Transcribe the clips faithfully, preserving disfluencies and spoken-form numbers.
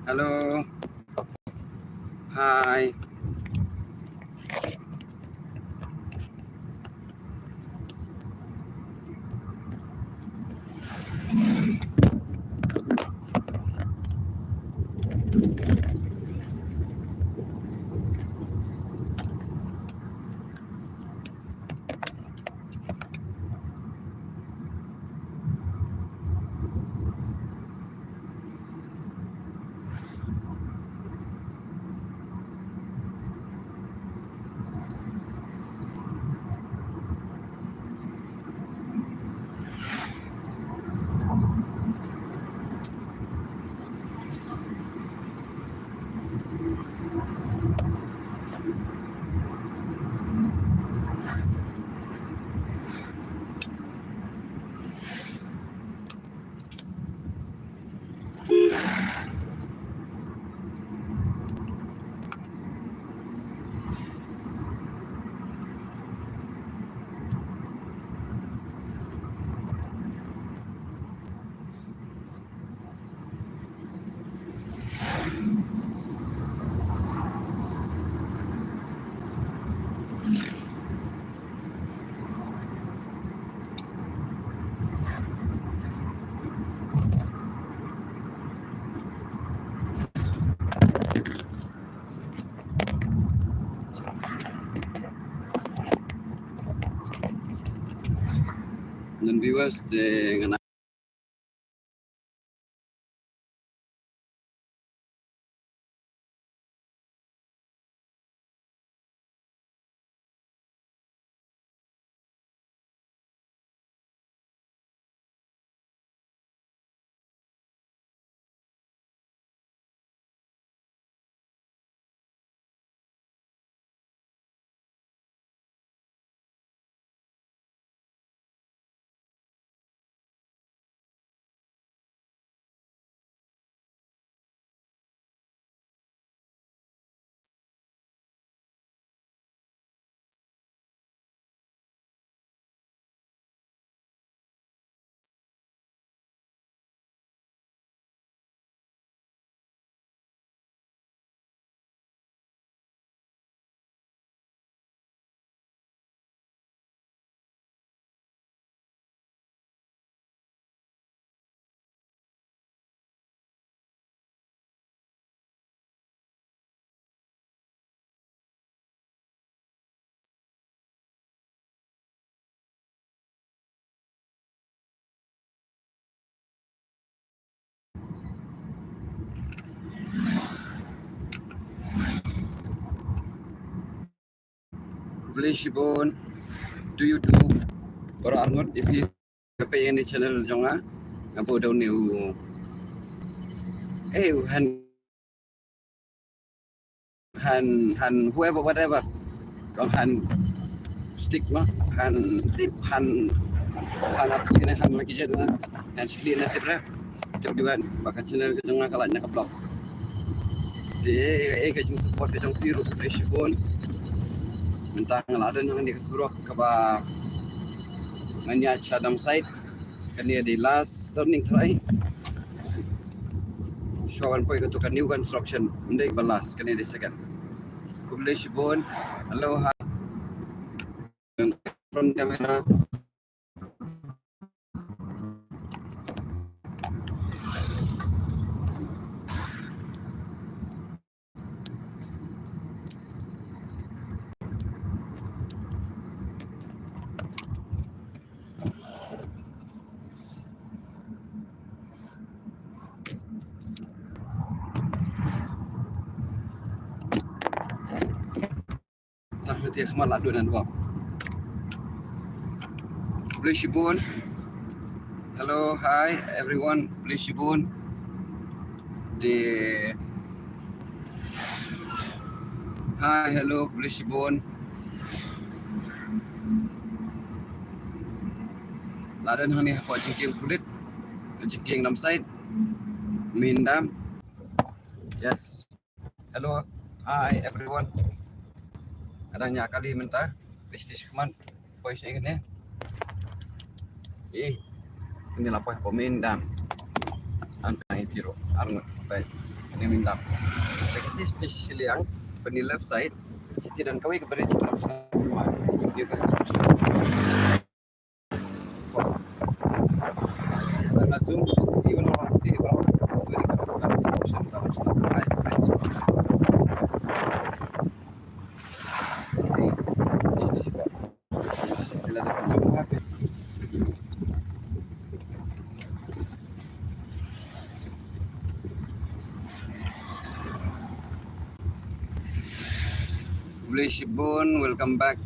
Hello. Hi. Ngan viewers te ngan Khublei shibun. Do you do? Baroh arngut ïa phi ka pei ïa kane channel jong nga. Nga buh da une u, eh, u Han, Han, Han, whoever, whatever. Jong Han Stick ma, Han Tip, Han, Han ap kine, Han ma ki jait ma, Han Shikli na tip re. Tip diwan ba ka channel ka jong nga ka lait na ka block. Te eh ka jingsupport ka jong phi ruh khublei shibun. Mynta nga la don hangne ka surok kaba ngan ïaid sha Damsait. Kane dei last turning tharai. Shuwa ban poi kato ka new construction, ym dei ba last, kane dei second. Khublei shibun. Hello, ha. Front camera. Tang hati khmat la dun an wap. Khublei shibun. Hello, hi everyone. Khublei shibun. Dei, hi, hello, khublei shibun. La don hangne hapoh jingkieng pulit, jingkieng Damsait, Main Dam. Yes. Hello. Hi everyone. Nga dang ïa kali mynta. Pis tis khmat. Poi sha kane. Eh. Kane la poi hapoh Main Dam. An ka ïa tiro. Arngut. Bye. Ni minta. Lagi stage shiliang, peni left side. Siti dan kawei ka bridge. Dia kan. Tanga zoom, even orang ti bro. Very good. Khublei shibun, welcome back.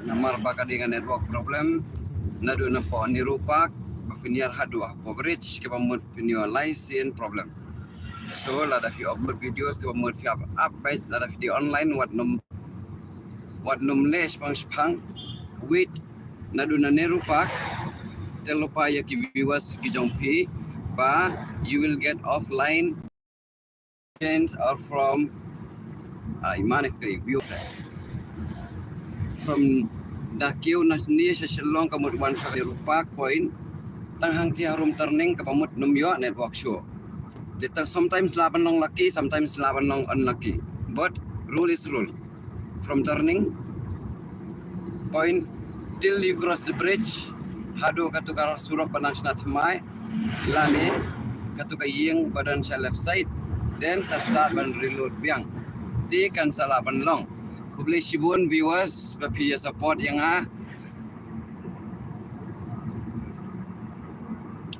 Namar ba ka dei ka network problem. Naduh na pdeng Nehru Park ba phin ïar haduh hapoh bridge, kaba mut phin ïoh lai sien problem. So lada phi upload videos kaba mut phi ap, ap bad lada phi dei online, wat nym, wat nym leh shipang shipang. Wait naduh na Nehru Park. Tell lypa ïa ki viewers ki jong phi ba you will get offline or from, ah, i mane kri view from da kiew na ni sha Shillong ka mut wan sha Nehru Park Point. Tang hangtei harum turning kaba mut nym ïoh network shuh. Te tang sometimes lah ban long lucky, sometimes lah ban long unlucky. But rule is rule. From turning point till you cross the bridge, haduh katu ka surok ba nang shna thymmai lane katu ka ïing ba don sha left side, then sa start ban reload biang. Te kan sa lah ban long. Khublei shibun viewers ba phi ïa support ïa nga.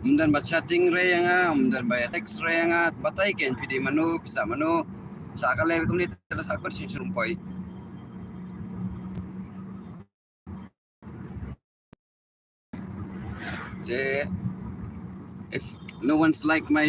Ym don ba chatting re ïa nga, ym don ba text re ïa nga, batai kein phi dei mano, phi sah mano. Sa ka lei kumne te la sah kot shin shin poi. Te if no one's like my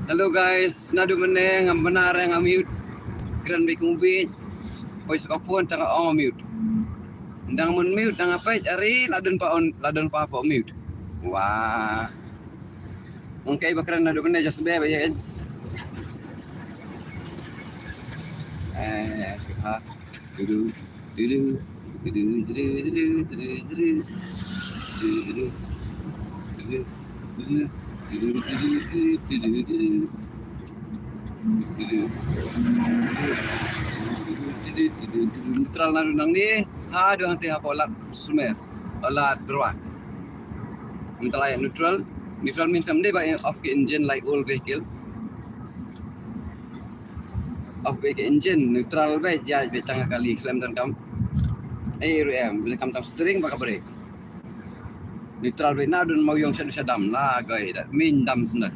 Hello guys, naduh mynne ngam bna re nga mute. Kren beit kum beit. Poi sa ka phone tang ong mute. Dang mun mute dang apet ari la don pa on, la don pa pa mute. Wah. Ong kai ba kren naduh mynne just be ba ya kan. Eh, ha. Dudu, dudu, dudu. Neutral na nang ni, ha, duh hangte ha polat sumer, polat berwa. Neutral, neutral means something ba off ki engine like all vehicle. Off beit ka engine, neutral beit, ïaid beit tang ka kali, khlem don kam. Ei ruh em, beit kam tang steering bad ka brake. Neutral beit na don maw ïong shaduh shadam la goi da min dam snet.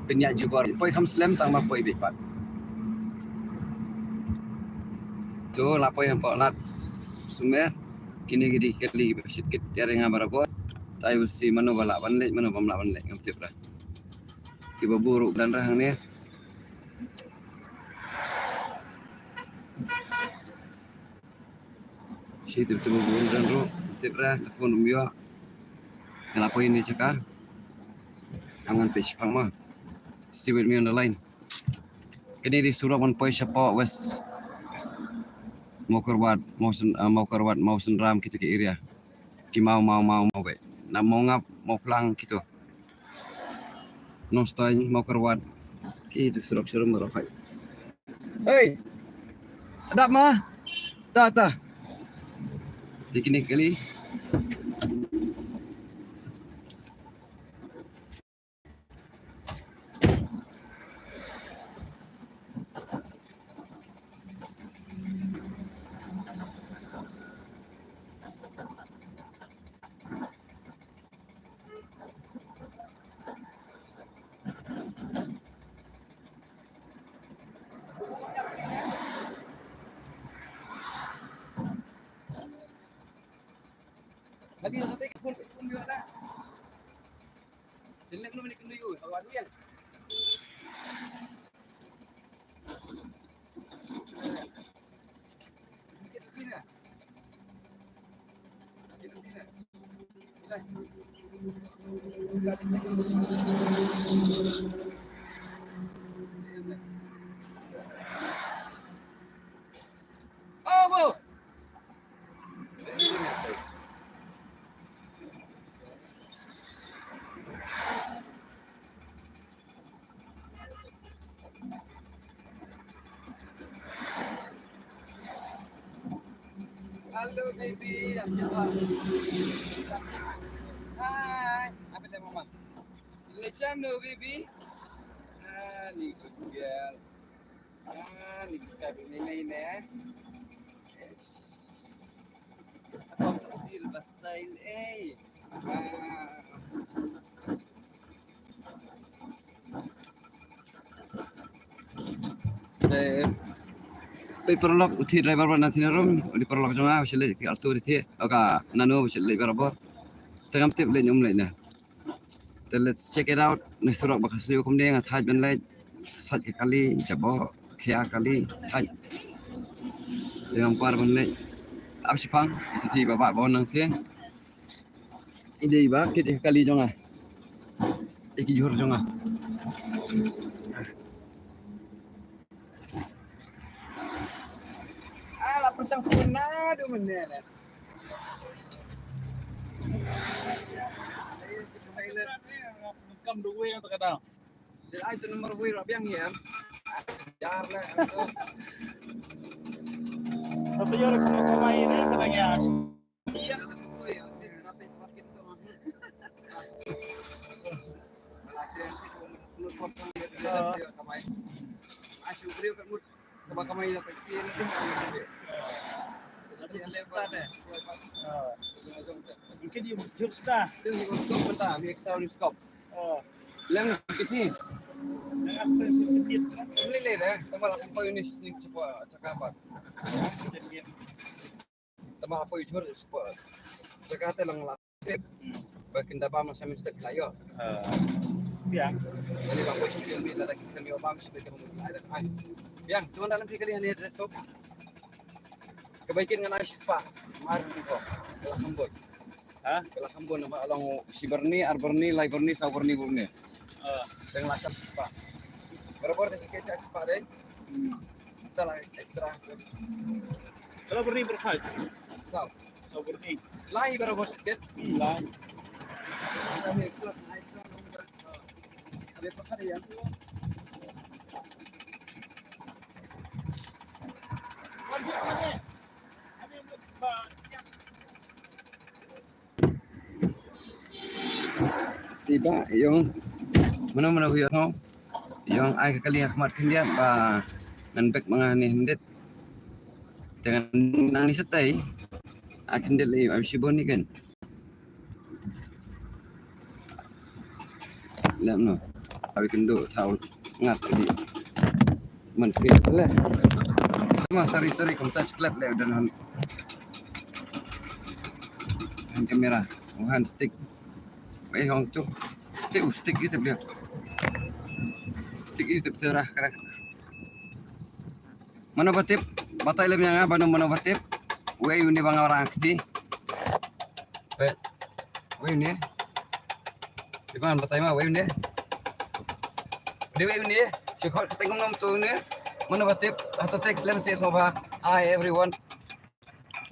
Pynïaid jubor, poi kham slem tang ba poi beit pat. To la poi ha polat sumer, kine ki dei ki kali ba shit kit ïa ring ha barabor. Tai we'll see mano ba lah ban leit, mano bym lah ban leit, ngam tip re. Kiba buh ruh ban rah hangne. Shi tip tip buh ruh ban ruh. Tip rah, telefon um ïoh. Nga la poi ne jaka. Ngan peit shaphang ma. Stay with me on the line. Kane dei surok ban poi shapoh West Mawkyrwat, Mawsyn, ah, Mawkyrwat, Mawsynram, kito ki area. Ki Maw, Maw, Maw, Maw beit. Na Mawngap, Mawphlang kito. Nongstoiñ, Mawkyrwat. Ki duk surok sharum baroh hai. Hei. Adap ma. Ta, ta. Dei kine ki kali. Hello baby, asyik ba. Asyik. Hai, apa dia mama? Lechano baby. Ah, ni good girl. Ah, ni good girl ni main eh. Yes. Apa sa util basta in eh. Ah. Te, te paralok u thied driver ba na thin rum, u dei paralok jong nga, u shah leit ki alto dei thied, oka nano u shah leit barabor. Te ngam tip leit ne um leit ne. Te let's check it out. Ne surok ba ka siew kumne nga thait ban leit. Sait ka kali, jabo, khia kali, thait. Te ngam kwah ban leit. Ap shipang, iti ti ba ba ba nang thied. I dei ba kit i kali jong nga. I ki jhur jong nga. Ala pyrshang puna du mene ne. Kam du wei ta ka dau. Dei ai tu number wei rap yang ya. Jar le. Tapi ya le kamai ne ka dang ya. Mungkin dia jurus dah. Dia jurus kau mentah, dia extra jurus kau. Oh. Lang kit ni. Lang asal sih kit. Boleh leh dah. Tambah lah kau ini sini cepat cakap apa. Kit. Tama apo i jhur spa. Jaga te lang la sip. Hmm. Ba kin da bam sa mynstep la ïoh. Ah. Biang. Kali ba ko shi kali mi da kin ïoh bam shi ba kin ai da ai. Biang, tu wan da lam phi kali hani da so. Ka bai kin ngan ai shispah. Mar ko. Ka la kham bun. Ha? Ka la kham bun namar ka long shi byrni, ar byrni, lai byrni, saw byrni, byrni. Ah. Dang la shah shispah. Barabor da shi ke shah shispah dei. Hmm. Te la extra. Ka la byrni pyrkhat. Saw. Saw byrni. Lai barabor shi ket. Hmm, lai. Ka la extra, extra. Ka la pyrkhat ïa. Te ba ïong mano mano ïong, ïong ai ka kali ha khmat khyndiat ba ngan bek ma nga ne hyndet. Te ngan nang ni shatai. Ai khyndiat lei, ai shibun ni kan. Lem no. Abi kynduh thaw ngat di. Man fit le. Ma, sorry, sorry, kumta chiklet le, udah han. Han kamera, oh, han stick. Eh, hong tu. Stick, oh, stick itu beliau. Stick itu terah, kerah. Mano ba tip? Batai lem ïa nga, mano, mano ba tip? Wei une ba nga wanrah kti. Wei. Wei une. Te ban batai ma wei une. Dei wei une. Shu khot kti ngam ngam tu une. Mano ba tip? Hato text lem sha sngewbha. Hi everyone.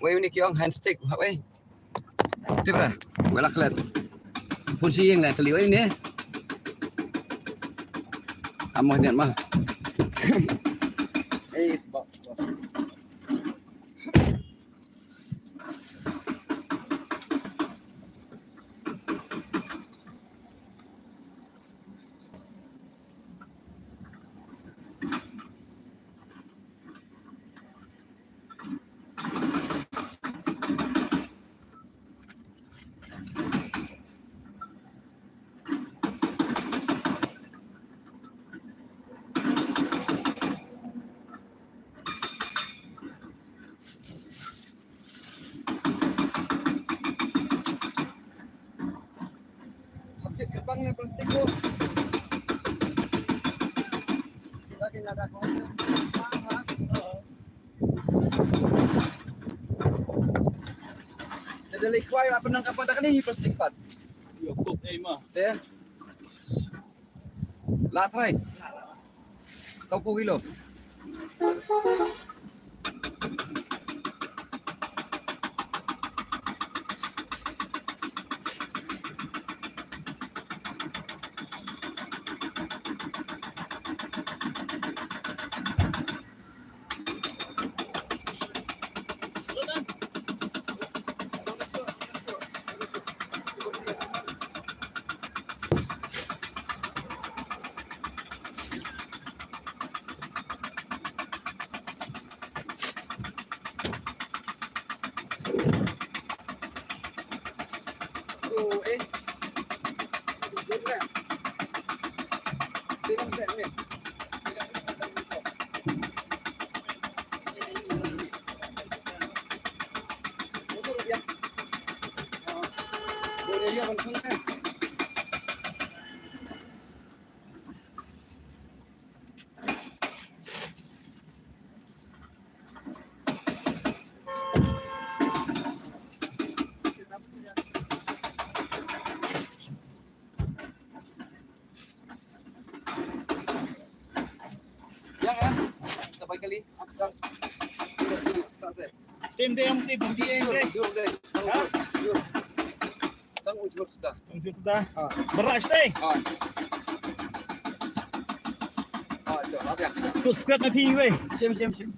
Wei une ki ong hand stick. Wei. Tip ra. Wei la klet. Pun shi ïeng la kali wei une. Amo niat ma. Eh, sebab. Plastik ko. Lagi nada ko. Te da lei khwai la pynang ka pat da kane hi plastik pat. Ïa kop ei ma. Te. La trai. Sawphew kilo. Yang, ya. Sampai kali. Tim dia yang tim dia yang tim. Jur, jur, jur. Ha? Jur. Tang ujur sudah. Ujur sudah. Ha. Beras teh. Ha. Ha, jom, habis. Tu squad na phi weh. Sim, sim, sim.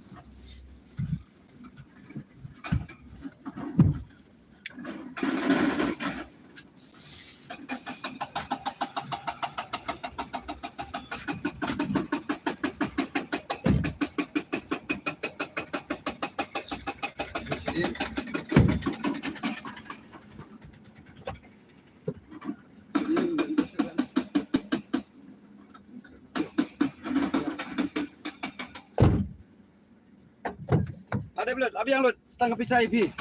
Ada belut, abi yang lut, setengah pisai pi.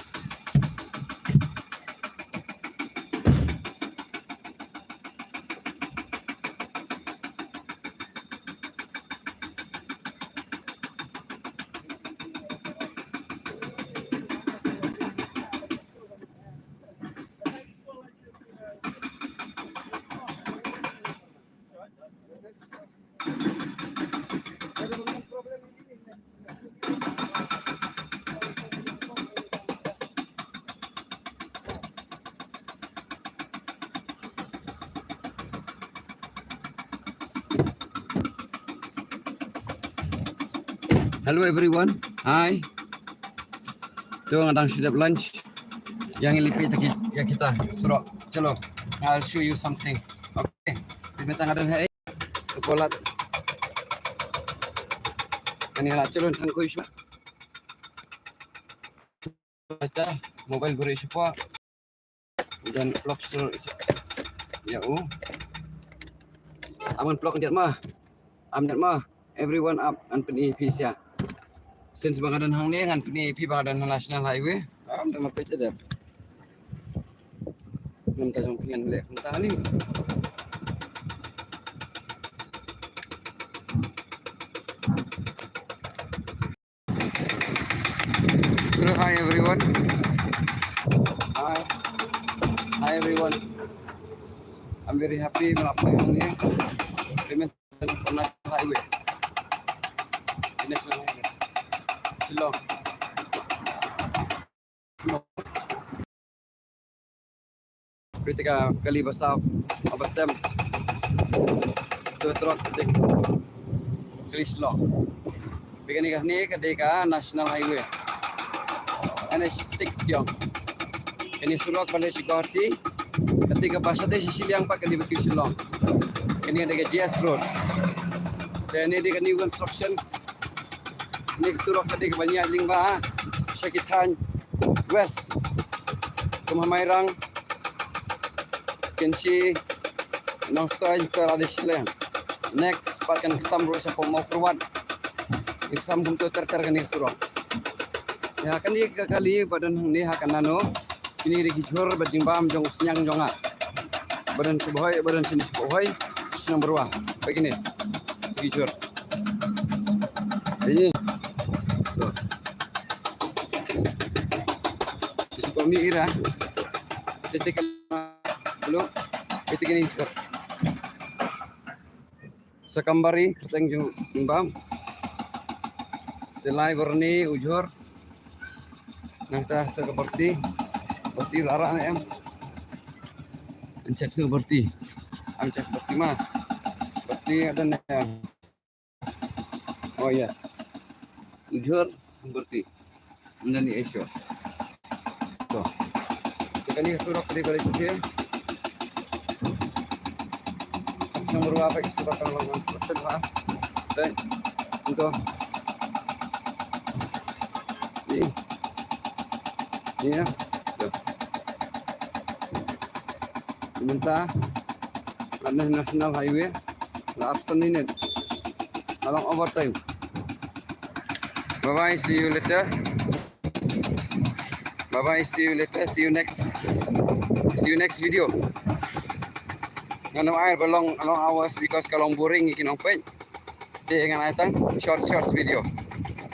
Hello everyone. Hi. To nga dang shu dep lunch. Ïa ngi leit peit ïa kita surok. Chalo. I'll show you something. Okay. Peit mynta nga don ha ei. Chocolate. Ani hala chalo tang ko ishu. Ata mobile buri shapo. Dan plok sur ya u. Aman plok ndiat ma. Am ndiat ma. Everyone up ngan pyni phi sha. Since ba nga don hangne ngan pyni phi ba nga don ha National Highway. Am da ma peit da. Ngam ta jong phi ngan leh kumta ni. Hello, hi everyone. Hi. Hi everyone. I'm very happy melap ni. Payment on the highway. The national highway. Shillong. Peit ka kali ba saw, ba stem. To trot peit. Kali Shillong. Peit kane, kane ka dei ka National Highway. N H six kiong. Kane surok ba leit sha Guwahati. Kane ka ba shate shi shiliang pat ka dei ba kiew Shillong. Kane ka dei ka G S Road. Te kane dei ka new construction. Kane ka surok ka dei kaba ïaid lyngba sha ki thaiñ West. Kum ha Mairang, Kynshi, Nongstoiñ, to la dei shiliang. Next pat kan ksam ruh shapoh Mawkyrwat. Ksam kumto ter ter kane ka surok. Ïa kane ka kali ba don hangne ha ka nano. Kine dei ki jhur bad jingbam jong u sniang jong nga. Ba don sha Bhoi, ba don sha Bhoi, sha Byrwa. Ba kine ki jhur. Ini. Tuh. Di sini kami ira. Titik lu. Titik ini jhur. Sakambari, kyrteng jong jingbam. Te lai bor ni u jhur. Nangta sa ka Barti. Barti la rah ne em. An check sa Barti. Am check Barti ma. Barti ada ne em. Oh yes. U jhur Barti. Nani Asia. To. Te kane ka surok ka dei ba leit sha. Nang Byrwa ba ki surok ka long construction ha. Te. To. Ni. Ni ya. To. Mynta. Lane National Highway. La absent ni ne. Along overtime. Bye bye, see you later. Bye bye, see you later. See you next. See you next video. Ngan ai ba long, long hours because ka long boring ki nongpeit. Te ngan ai tang short, short video.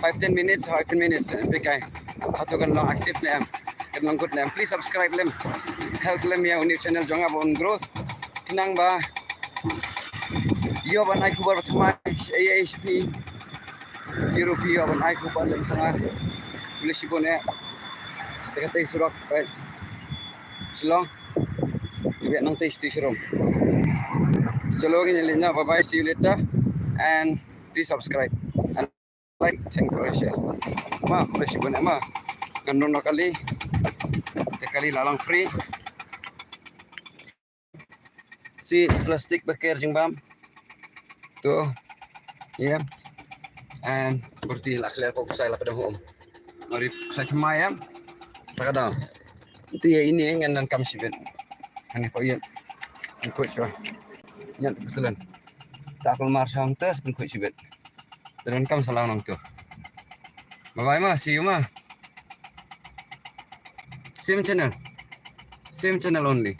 Five, ten minutes, five, ten minutes. Pikai. Hato kan long active ne em. Kan long good ne em. Please subscribe lem. Help lem ïa u new channel jong nga ba un growth. Khnang ba ïoh ban ai khubor ba thymmai, ei ei sha phi. Phi ruh phi ïoh ban ai khubor lem sha nga. Khublei shibun eh. Te katei surok, eh, Shillong. Ïa nangtei sha Shillong. Chalo, ngin ïa leit noh, bye bye, see you later. And please subscribe. And like, thank you for share. Ma, khublei shibun eh ma. Ngan don noh kali. Te kali la long free. Si plastik ba ker jingbam. To. Ïa. And Barti la khlem ko ksai la pdem hom. Mari ksai thymmai em. Sa ka dang. Te ïa ine ngan donkam shibit. Hangne ko ïa. Ngan khuid shwa. Ïa betulan. Ta kulmar shwa hangta ngan khuid shibit. Te donkam sa la nangto. Bye bye ma, see you ma. Same channel. Same channel only.